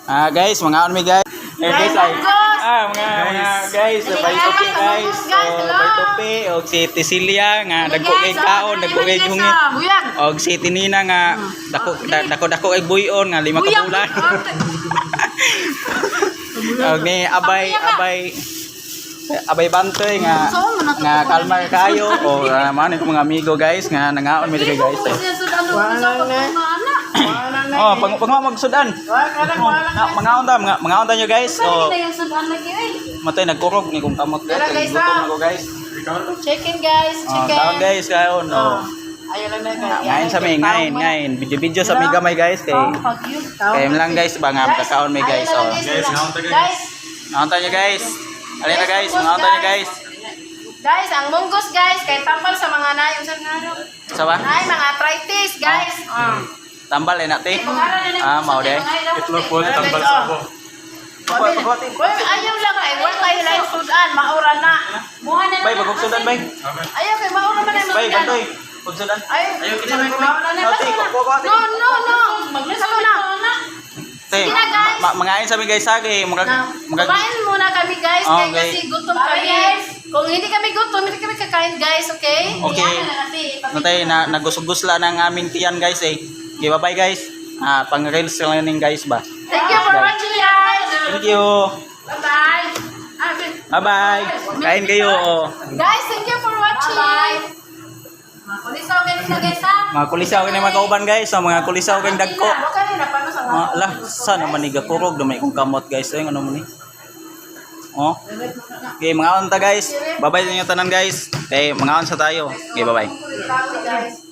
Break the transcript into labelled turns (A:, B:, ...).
A: Ah, guys, mga mi, guys. Eh, guys, ay. Ah, mga guys, bay topi, guys. So, bay topi og si Tisilia nga dagko kay kaon, dagko kay hungit.
B: Buyag.
A: Og si Tinina nga dako dako kay buyon nga 5 ka bulan. Og ni Abay Abay Abay Bantoy nga nga kalma kayo o man ko mga amigo, guys, nga nangaon mi diri, guys, eh. Oh, pang pang magsudan. Oh, mangaon ta, mga mangaon ta nyo, guys. Oh, matay nagkurog ni kong kamot, guys.
B: Tara, guys,
A: Gutom
B: ah.
A: na ko, guys.
B: Chicken, guys,
A: Oh,
B: chicken.
A: kaon, guys, kaon. Oh.
B: Ayaw lang na guys.
A: Ngain sa mi, ngain, ngain. Video-video sa mi gamay, guys, kay kay lang, guys, ba nga kakaon mi, guys. Oh.
B: Guys, guys.
A: Mangaon ta nyo, guys. Alin na, guys, mangaon ta nyo, guys.
B: Guys, ang munggos, guys, kay tambal sa mga nay, unsa nga no?
A: Sa ba?
B: Nay mga arthritis, guys. Ah.
A: Tambal eh nate. Ah, mao de.
C: Itlog po, tambal sa abo.
B: Uy, ayaw lang ay wala tayo lang sudan, maura na.
A: Bay, bagog sudan, bay.
B: Ayaw kay maura man ang
A: Bay,
B: sudan.
A: bantoy. Bagog sudan.
B: Ay,
A: Ayaw, kini na
B: maura na.
A: Ate, kuha ko, ate.
B: No, no, no. Salo na.
A: Te,
B: Sige na, guys.
A: Mangain sa mi, guys, ha, kay mga
B: Na,
A: mga
B: kumain muna kami, guys,
A: Oh,
B: kay
A: okay.
B: kasi gutom kami. Kung hindi kami gutom, hindi kami kakain, guys, okay?
A: Okay. Natay na nagusugusla ng aming tiyan, guys, eh. Okay, bye-bye, guys. Ah, pang reels lang ning, guys, ba.
B: Thank you for watching, guys.
A: Thank you.
B: Bye-bye. Ah,
A: Bye-bye. Kain kayo, oh.
B: Guys, thank you for watching. Kulisaw guys na, guys, ha.
A: Mga kulisaw kini mga kauban, guys, so, mga kulisaw kay dagko.
B: Wala na paano sa
A: Mga lah, sa naman ni gakurog dumay kong kamot, guys. Ay, ano mo ni? Oh. Okay, mga unta, guys. Bye-bye sa inyo tanan, guys. Okay, mga sa tayo. Okay, bye-bye.
B: Guys.